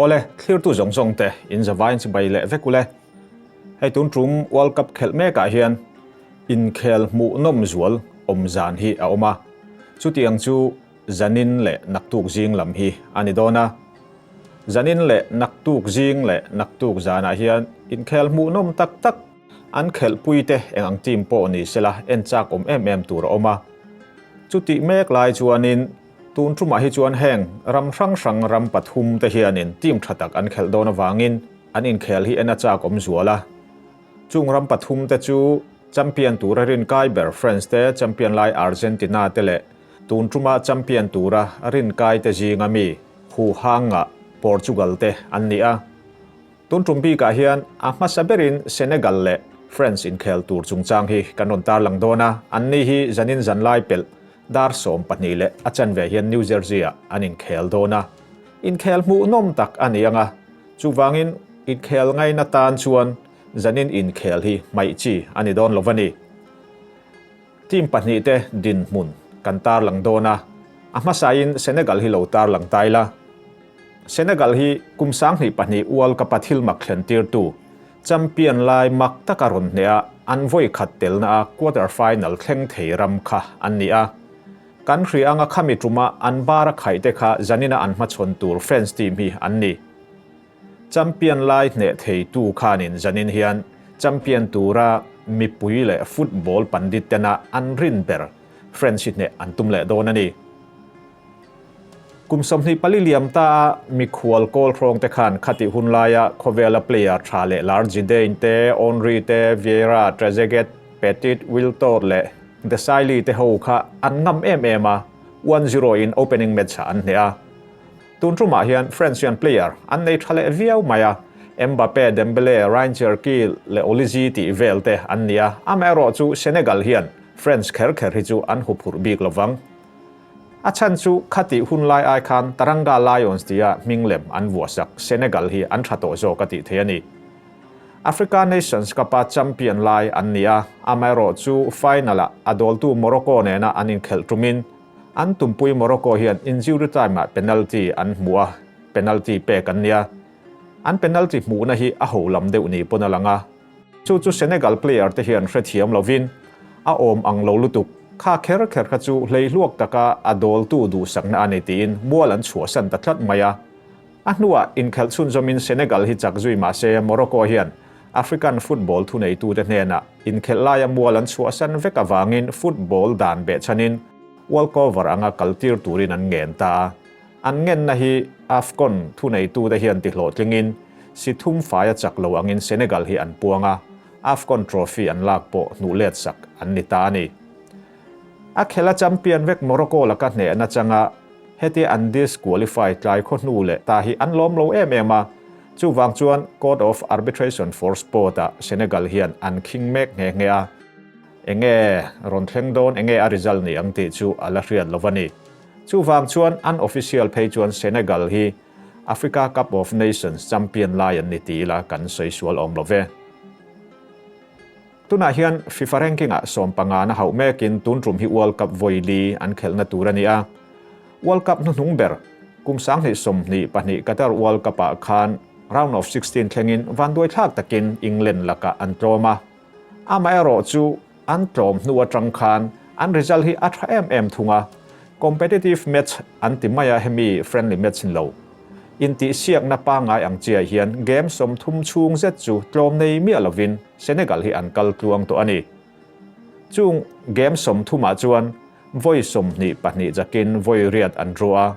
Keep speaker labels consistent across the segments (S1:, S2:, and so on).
S1: Awle, thlirtu zawng zawng te in zavaiin chibai leh vek ule. Hei tun tum World Cup khelh mekah hian inkhel hmuhnawm zual awm zan hi a awm a, chutiang chu zanin leh naktuk zing lam hi a ni dawn a. Zanin leh naktuk zing leh naktuk zanah hian inkhel hmuhnawm tak tak an khelhpui te eng ang team pawh ni sela en chak awm em em tur a awm a. Chutih mek lai chuanin tun tumah hi chuan heng ram hrang hrang ram pathum te hianin team tha tak an khelh dawn avangin an inkhel hi en a chak awm zual a. Chung ram pathum te chu champion tura rinkai ber France te, champion lai Argentina te leh tun tuma champion tura rinkai te zinga mi Huhanga Portugal te an ni a. Tun tum bikah hian a hmasa berin Senegal leh France inkhel tur chungchang hi kan rawn tarlang dawn a, anni hi zanin zanlai pelh dar 12 leh a chanve hian New Jersey-ah an inkhel dawn a. Inkhel hmuhnawm tak a ni ang a, chuvangin inkhel ngaina tan chuan zanin inkhel hi hmaih chi a ni dawn lo va ni. Team pahnihte dinhmun kan tarlang dawn a, a hmasain Senegal hi lo tarlang ta ila. Senegal hi kum 2002 World Cup-a thil mak thlen tirtu, champion lai mak taka rawn hneh a, an vawi khat telna a quarter final thleng thei ram kha an ni a. Kan hria anga khami tuma an bar a khaih te kha zanina an hmachhawn tur France team hi an ni. Champion lai hneh theitu khanin zanin hian champion tura mipui leh football pandit tena an rin ber France hi hneh an tum leh dawn a ni. Kum 24 liam ta a mikhual kawl hrawng te khan khatih hun laia khawvela player tha leh lar Zidane te, Henry te, Vieira, Trezeguet, Petit, Wiltord leh Desailly te ho kha an ngam em em a, one zero in opening match ah an hneh a. Tun tumah hian France hian player an nei tha leh viau mai a, Mbappe, Dembele, Ryan Cherki leh Olise tih vel te an ni a, amaherawh chu Senegal hian France kher kher hi chu an huphurh bik lovang. A chhan chu khatih hun lai ai khan Teranga Lions tia hming lem an vuahsak Senegal hi an tha tawh zawk a tih theih a ni. Africa Nations Cup-a champion lai an ni a, amaherawh chu final-ah a dawltu Morocco nena an inkhelh tumin an tumpui Morocco hian injury time-ah penalty an hmu a, penalty pek an ni a. An penalty hmuhna hi a ho lam deuh ni pawn a lang a. Chu chu Senegal player te hian hrethiam lovin a awm ang lo lutuk. Kha kher kher kha chu hleihluak taka a dawltu duhsakna a ni tiin mual an chhuahsan ta tlat mai a. A hnuah inkhelh chhunzawmin Senegal hi chak zui mah se Morocco hian African football thuneitute hnenah inkhelh laia mual an chhuahsan vek avangin football dan behchhanin walkover anga kaltir turin an ngen ta a. An ngenna hi AFCON thuneitute hian tihlawhtlingin si thum faia chak lo angin Senegal hi an puang a, AFCON trophy an lak pawh hnuh let sak an ni ta a ni. A khela champion vek Morocco laka hnehna changa hetia an disqualify tlai khaw hnu leh ta hi an lawm lo em em a, chuvang chuan Court of Arbitration for Sport-ah Senegal hian an khing mek nghe nghe a, enge rawn thleng dawn enge a result ni ang tih chu a la hriat lo a ni. Chuvang chuan an official phei chuan Senegal hi Africa Cup of Nations champion lai an ni ti ila kan sawi sual awm lo ve. Tunah hian FIFA ranking-ah 15 na hauh mekin tun tum hi World Cup vawi li an khelhna tur a ni a. World Cup hnuhnung ber kum 2022 Qatar World Cup-ah khan round of 16 thlengin vanduaithlak takin England lakah an tlawm a. Amaherawh chu An tlawm hnu atang khan an result hi a tha em em thung a, competitive match an ti mai a hemi friendly match ni lo. Intihsiakna pangngai ang chiah hian game 30 chhung zet chu tlawm nei miah lovin Senegal hi an kal tluang tawh a ni. Chung game 30 ah chuan vawi 22 chakin vawi riat an draw a,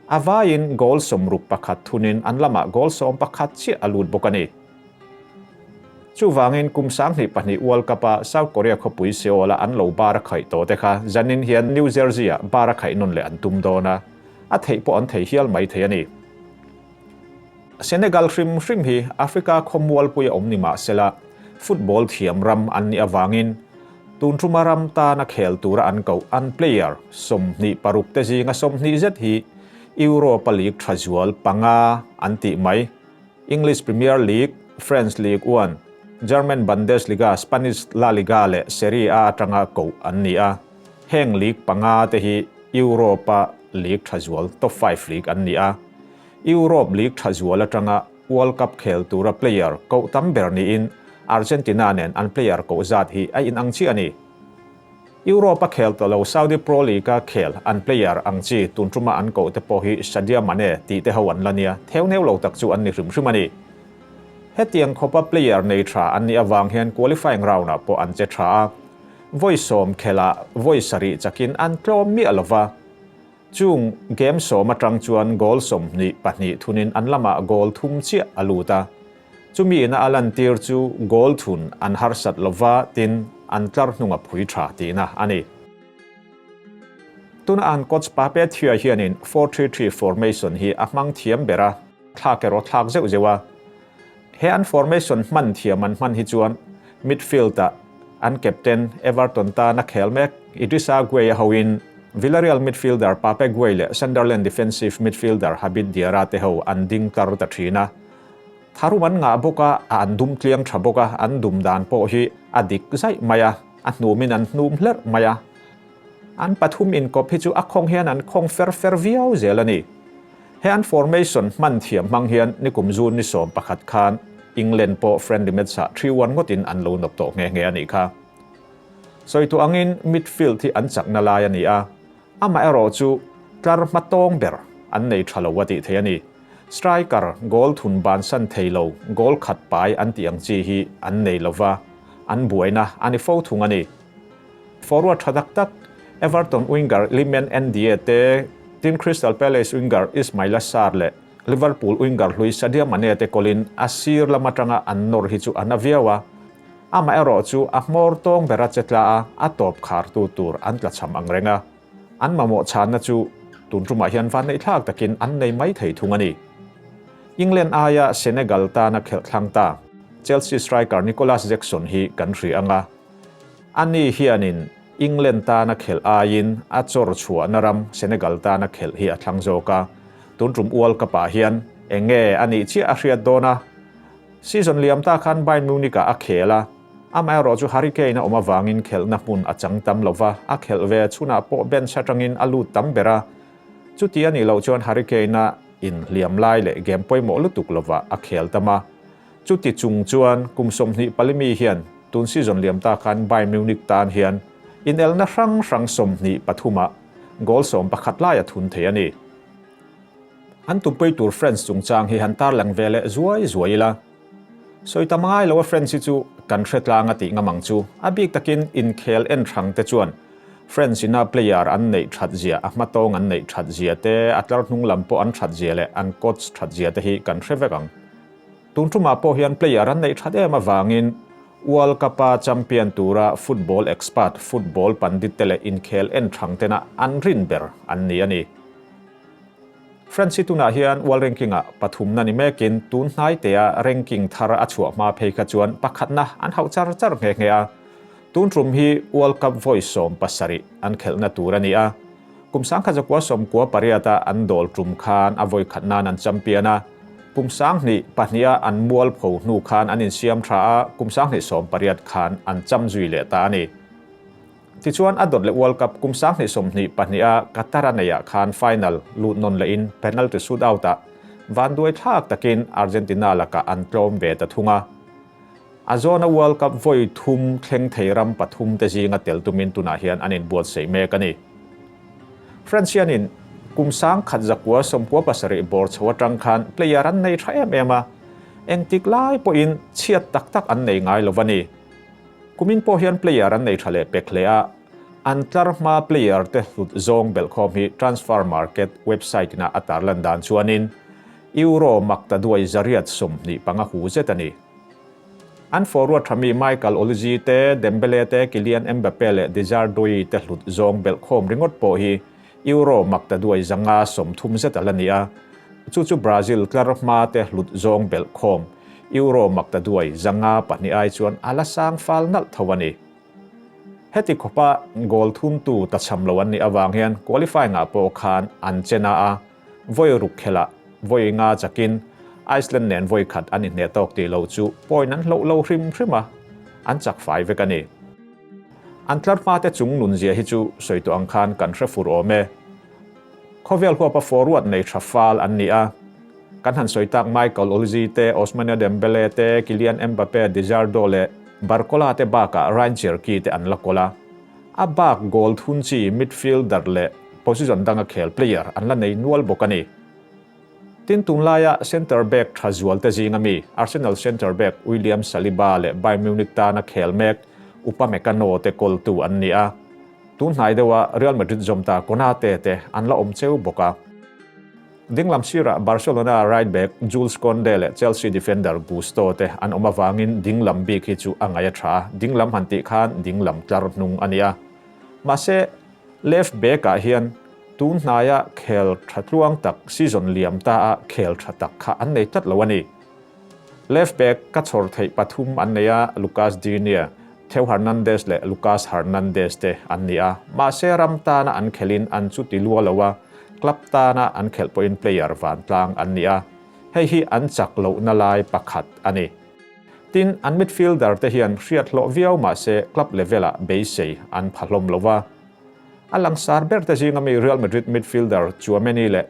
S1: a vaiin goal 61 thunin an lamah goal 11 chiah a lut bawk a ni. Chuvangin kum 2002 World Cup-a South Korea khawpui Seoul-a an lo bar a khaih tawh te kha zanin hian New Jersey-ah bar a khaih nawn leh an tum dawn a, a theih pawh an thei hial mai thei a ni. Senegal hrim hrim hi Africa khawmualpui a awm ni mah sela football thiam ram an nih avangin tun tuma ram tana khel tura an koh an player 26 te zinga 20 zet hi Europa League tha zual panga an tih mai. English Premier League, French Ligue 1, German Bundesliga, Spanish La Liga leh Serie A atanga koh an ni a. Heng league panga te hi Europe-a league tha zual top five league an ni a. Europe League tha zual atanga World Cup khel tura player koh tam ber niin Argentina nen an player koh zat hi a inang chiah a ni. Europe a khel tawh lo Saudi Pro League-a khel an player ang chi tun tuma an koh te pawh hi Sadio Mane tih te ho an la nia, theuneu lo tak chu an ni hrim hrim a ni. Hetiang khawpa player nei tha an nih avang hian qualifying round-ah pawh an che tha a, vawi sawm khelhah vawi sarih chakin an tlawm miah lo va. Chung game sawm atang chuan goal 22 thunin an lamah goal thum chiah a lut a. Chumi ina a lantir chu goal thun an harsat lova tin an tlar hnung a phui tha tihna a ni. Tuna an coach Pape Thiaw hianin 4-3-3 formation hi a hmang thiam ber a, thlak erawh thlak zeuh zeuh a. He an formation hman thiam an hman hi chuan midfield-ah an captain Everton tan a khel mek Idrissa Gueye hoin Villarreal midfielder Pape Gueye leh Sunderland defensive midfielder Habib Diarra te ho an ding tlar ta thin a. Tharum an ngah bawk a, a an dum tliang tha bawk a, an dum dan pawh hi a dik zaih mai a, a hnumin an hnum hlerh mai a. An pathum inkawp hi chu a khawng hian an khawng fer fer viau zel a ni. He an formation hman thiam hmang hian nikum June ni 11 khan England pawh friendly match-ah 3-1 ngawtin an lo nawp tawh nghe nghe a nih kha. Sawi tu angin midfield hi an chakna lai a ni a, amaherawh chu tlar hma tawng ber an nei tha lo a tih theih a ni. Striker goal thun bansan thei lo, goal khat pai an tih ang chi hi an nei lo va, an buaina a ni fo thung a ni. Forward tha tak tak Everton winger Iliman Ndiaye te, tin Crystal Palace winger Ismaila Sarr leh Liverpool winger hlui Sadio Mane te kawlin a sir lam atanga an nawr hi chu a na viau a. Amaherawh chu a hmawr tawng ber a che tla a, a tawp khartu tur an tlachham ang reng a. An mamawh chhanna chu tun tumah hian vanneihthlak takin an nei mai thei thung a ni. England aia Senegal tana khelh thlang ta Chelsea striker Nicolas Jackson hi kan hria ang a. Ani hianin England tana khelh aiin a chawr chhuahna ram Senegal tana khelh hi a thlang zawk a, tun tum World Cup-ah hian eng nge a nih chiah a hriat dawn a. Season liam ta khan Bayern Munich-ah a khel a, amaherawh chu Harry Kane a awm avangin khelhna hmun a chang tam lo va, a khelh ve chhunah pawh bench atangin a lut tam ber a. Chuti a nih loh chuan Harry Kane-a inhliam lai leh game pawimawh lutuk lovah a khel tam a. Chuti chung chuan kum 24 mi hian tun season liam ta khan Bayern Munich tan hian inelna hrang hrang 23 ah goal 11 lai a thun thei a ni. An tumpui tur France chungchang hi han tarlang ve leh zuai zuai ila. Sawi tam ngai lo a France hi chu kan hre tlang a tih ngam ang chu. A bik takin inkhel en hrang te chuan France ina player an neih that zia, a hmatawng an neih that zia te, a tlar hnung lam pawh an that zia leh an coach that zia te hi kan hre vek ang. Tun tumah pawh hian player an neih that em avangin World Cup-a champion tura football expert, football pandit te leh inkhel en thang tena an rin ber an ni a ni. France hi tunah hian world ranking-ah pathumna ni mekin tun hnaitea ranking thar a chhuah hma phei kha chuan pakhatna an hauh char char nghe nghe a. Tun tum hi World Cup vawi 17 an khelhna tur a ni a. Kum 1998-a an dawl tum khan a vawi khat nan an champion a. Kum 2002-a an mual pho hnu khan an insiam tha a, kum 2018 khan an cham zui leh ta a ni. Tichuan a dawt leh World Cup kum 2022-a Qatar a neihah khan final lut nawn lehin penalty shootout-ah vanduai thlak takin Argentina lakah an tlawm ve ta thung a. A zawna World Cup vawi thum thleng thei ram pathum te zinga tel tumin tunah hian an inbuatsaih mek a ni. France hianin kum 1997 bawr chho atang khan player an nei tha em em a, engtik lai pawhin chhiat tak tak an nei ngai lo a ni. Kumin pawh hian player an nei tha leh pek hle a, an tlar hma player te hlut zawng belhkhawm hi transfer market website ina a tarlan dan chuanin Euro makta duai 125 hu zet a ni. An forward tha mi Michael Olise te, Dembele te, Kylian Mbappe leh Desire Doue te hlut zawng belhkhawm ringawt pawh hi Euro makta duai 130 zet a la ni a. Chu chu Brazil tlar hma te hlut zawng belhkhawm Euro makta duai 502 ai chuan a la sang fal nalh tho a ni. Heti khawpa goal thumtu tlachham lo an nih avang hian qualifying-ah pawh khan an che na a, Vawi ruk khelhah vawi nga chakin Iceland nen vawi khat an inhneh tawk tih loh chu point an hloh lo hrim hrim a, an chak fai vek a ni. An tlar hma te chung nun zia hi chu sawi tawh ang khan kan hre fur awm e. Khawvel huapa forward nei tha fal an ni a. Kan han sawi tak Michael Olise te, Ousmane Dembele te, Kylian Mbappe, Dizardo leh Barcola te bakah Ryan Cherki te an la kawl a. A bak goal thun chi midfielder leh position danga khel player an la nei nual bawk a ni. Tin tunlaia centre back tha zual te zinga mi Arsenal centre back William Saliba leh Bayern Munich tana khel mek Upamecano te kawltu an ni a. Tun hnai deuha Real Madrid zawm ta Konate te an la awm cheu bawk a. Dinglam sirah Barcelona right back Jules Kounde leh Chelsea defender Gusto te an awm avangin dinglam bik hi chu a ngaih a tha. Dinglam han tih khan dinglam tlar hnung a ni a. Mahse, left back-ah hian tun hnaia khel tha tluang tak season liam ta a khel tha tak kha an nei tlat lo a ni. Left back ka chhawr theih pathum an nei a, Lucas Digne, Theo Hernandez leh Lucas Hernandez te an ni a, mahse ram tana an khelhin an chuti lua lo a, club tana an khelh pawhin player vantlang an ni a, hei hi an chak lohna lai pakhat a ni. Tin, an midfielder te hian hriat hlawh viau mahse club level-ah beisei an pha hlawm lo va. A langsar ber te zinga mi Real Madrid midfielder Tchouameni leh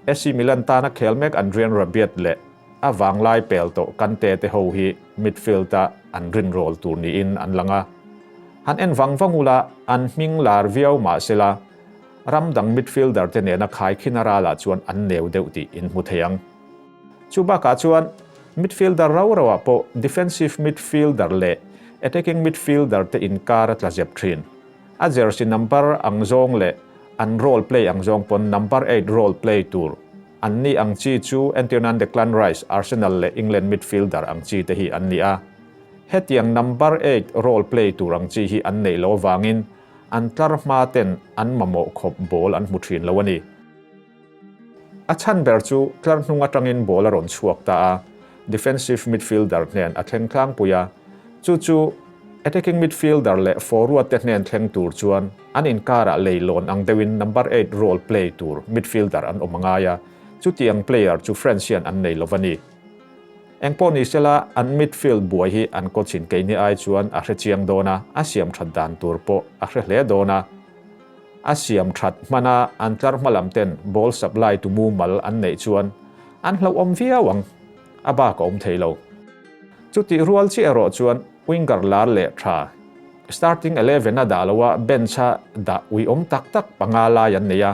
S1: AC Milan tana khel mek Adrien Rabiot leh a vanglai pel tawh Kante te ho hi midfield-a an rinrawl tur niin an lang a. Han en vang vang ula an hming lar viau mah sela, ram dang midfielder te nena khaikhin a ralah chuan an neu deuh tih in hmu thei ang. Chu bakah chuan midfielder rau rauah pawh defensive midfielder leh attacking midfielder te inkar a tla zep thin. A jersey number ang zawng leh an role play ang zawng pawn number eight role play tur an ni ang chi chu entirnan Declan Rice, Arsenal leh England midfielder ang chi te hi an ni a. Hetiang number eight role play tur ang chi hi an neih loh avangin an tlar hma ten an mamawh khawp ball an hmu thin lo a ni. A chhan ber chu tlar hnung atangin ball a rawn chhuak ta a, defensive midfielder hnen a thleng tlangpui a, chu chu attacking midfielder leh forward te hnen thleng tur chuan an inkarah leilawn ang deuhin number eight role play tur midfielder an awm a ngai a, chutiang player chu France hian an nei lo va ni. Engpawh ni sela an midfield buai hi an coach in keini ai chuan a hre chiang dawn a, a siam that dan tur pawh a hre hle dawn a. A siam that hman a, an tlar hma lam ten ball supply tu mumal an neih chuan an hlauhawm viau ang, a bak a awm thei lo. Chutih rual chiah erawh chuan winger lar leh tha, starting eleven a dah lo a bench a dah uiawm tak tak panga lai an nei a,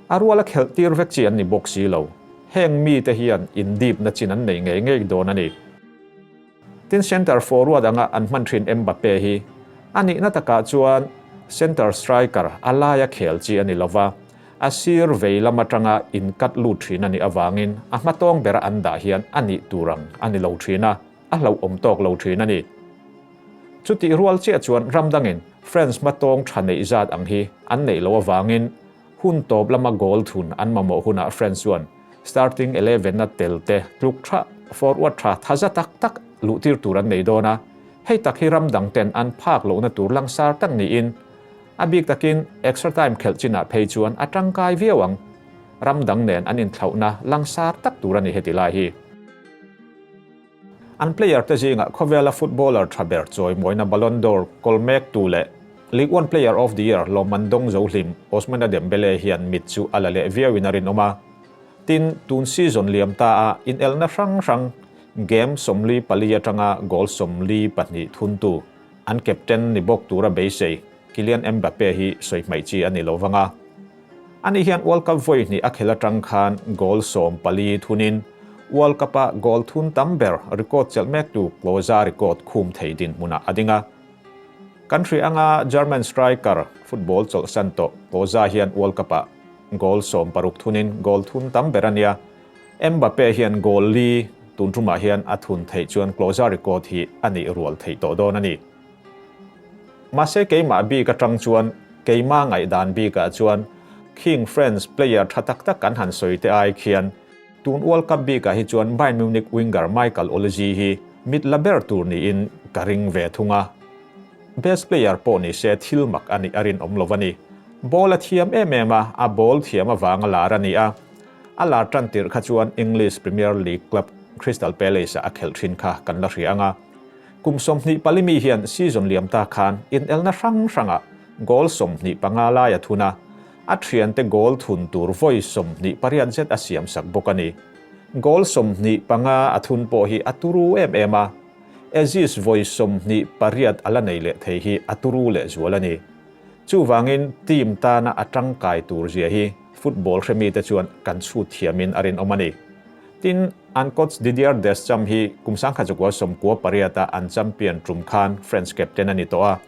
S1: a ruala khelh tir vek chi an ni bawk si lo. Heng mite hian indipna chin an nei ngei ngei dawn a ni. Tin centre forward anga an hman thin Mbappe hi a nihna takah chuan centre striker a laia khel chi a ni lova, a sir vei lam atanga in cut lut thin a nih avangin a hmatawng bera an dah hian a nih tur ang a ni lo thin a, a hlauhawm tawk lo thin a ni. Chutih rual chiah chuan ram dangin France hmatawng tha neih zat ang hi an neih loh avangin Hun tawp lama goal thun an mamawh hunah France chuan starting eleven-a tel te tluk tha, forward tha thaza tak tak luhtir tur an nei dawn a, hei tak hi ram dang ten an phak lohna tur langsar tak niin a bik takin extra time khelh chinah phei chuan a tangkai viau ang. Ram dang nen an inthlauhna langsar tak tur a ni heti lai hi. An player te zingah khawvela footballer tha ber chawimawina Ballon d'Or kawl mek tu leh Ligue 1 Player of the Year lawmman dawng zo hlim Ousmane Dembele hian mit chu a la leh viauin a rinawm a. Tin, tun season liam ta a inelna hrang hrang game 44 atanga goal 42 thuntu an captain ni bawk tura beisei Kylian Mbappe hi sawi hmaih chi a ni lo vang a. Ani hian World Cup vawi hnih a khel atang khan goal 14 thunin World Cup-a goal thun tam ber record chelh mektu Klose record khum thei dinhmunah a ding a. Kan hria anga German striker football chawlhsan tawh Klose hian World Cup-ah goal 60 thunin goal thun tam ber a nia. Mbappe hian goal li tun tumah hian a thun theih chuan Klose record hi a nih rual theih tawh dawn a ni. Mahse keimah bik atang chuan keimah ngaihdan bikah chuan khing France player tha tak tak kan han sawi te ai khian tun World Cup bikah hi chuan Bayern Munich winger Michael Olise hi mit la ber tur niin ka ring ve thung a. Best player pawh ni se thil mak a nih a rinawm lo a ni. Ball a thiam em em a, a ball thiam avanga lar a ni a. A lar tan tirh kha chuan English Premier League club Crystal Palace ah a khelh thin kha kan la hria ang a. Kum 24 mi hian season liam ta khan inelna hrang hrangah goal 25 lai a thun a, a thiante goal thun tur vawi 28 zet a siam sak bawk a ni. Goal 25 a thun pawh hi a turu em em a, assist vawi 28 a la nei leh thei hi a turu lehzual a ni. Chuvangin team tana a tangkai tur zia hi football hremite chuan kan chhut thiamin a rinawm a ni. Tin, an coach Didier Deschamps hi kum 1998 a an champion tum khan French captain a ni tawh a.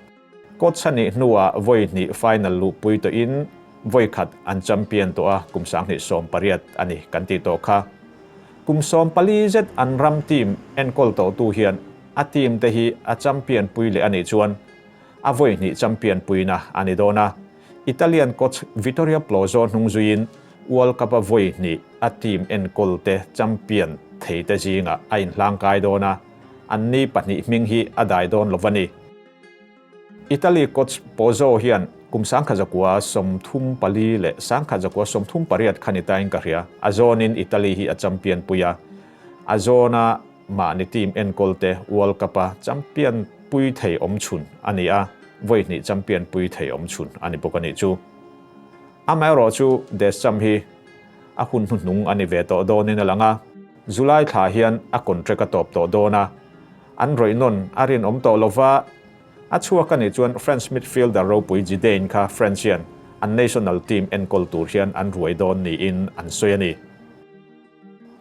S1: Coach a nih hnuah vawi hnih final luhpui tawhin vawi khat an champion tawh a, kum 2018 a ni kan tih tawh kha. Kum 14 zet an ram team enkawl tawhtu hian a team te hi a champion pui leh a nih chuan a vawi hnih champion puina a ni dawn a. Italian coach Vittorio Plozzo hnung zuiin World Cup a vawi hnih a team enkawl te champion thei te zingah a inhlangkai dawn a, anni pahnih hming hi a dai dawn lo va ni. Italy coach Pozzo hian kum 1934 leh 1938 kha ni tain ka hria, a zawnin Italy hi a champion pui a, a zawna mahni team enkawl te World Cup a champion pui thei awm chhun a ni a, vawi hnih champion pui thei awm chhun a ni bawk a nih chu. Amaherawh chu Deschamps hi a hun hnuhnung a ni ve tawh dawnin a lang a, July thla hian a contract a tawp tawh dawn a, an rawih nawn a rinawm tawh lova, a chhuak a nih chuan French midfielder ropui Zidane kha French hian an national team enkawl tur hian an ruai dawn niin an sawi a ni.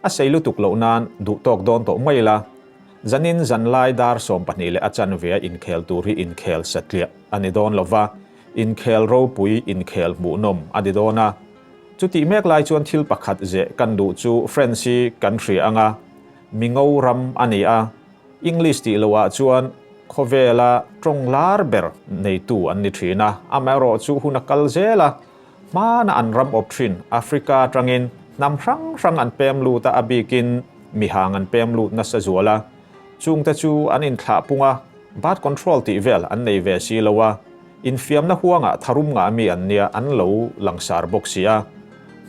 S1: A sei lutuk loh nan duh tawk dawn tawh mai ila, zanin zanlai dar 12 leh a chanve a inkhel tur hi inkhel satliah a ni dawn lova, inkhel ropui inkhel hmuhnawm a ni dawn a. Chutih mek lai chuan thil pakhat zeh kan duh chu French hi kan hria ang a, mi ngo ram a ni a, English tih lohah chuan khawvela tawng lar ber neitu an ni thin a, amaherawhchu hun a kal zel a, Hmana an ram awp thin Africa atangin hnam hrang hrang an pem lut a, a bikin mihang an pem lut nasa zual a. Chungte chu an inthlah pung a, birth control tih vel an nei ve si lo a, infiamna huangah tharum ngah mi an nia an lo langsar bawk si a.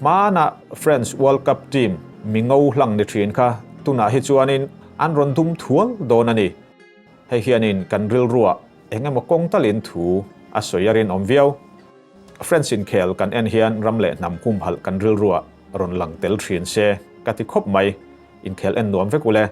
S1: Hmana French World Cup team mi ngo hlang ni thin kha tunah hi chuanin an rawn dum thual dawn a ni. Hei hianin kan rilruah eng emaw kawng talin thu a sawi a rinawm viau. French inkhel kan en hian ram leh hnam humhalh kan rilruah rawn lang tel thin se ka ti khawp mai. Inkhel en nuam vek ule.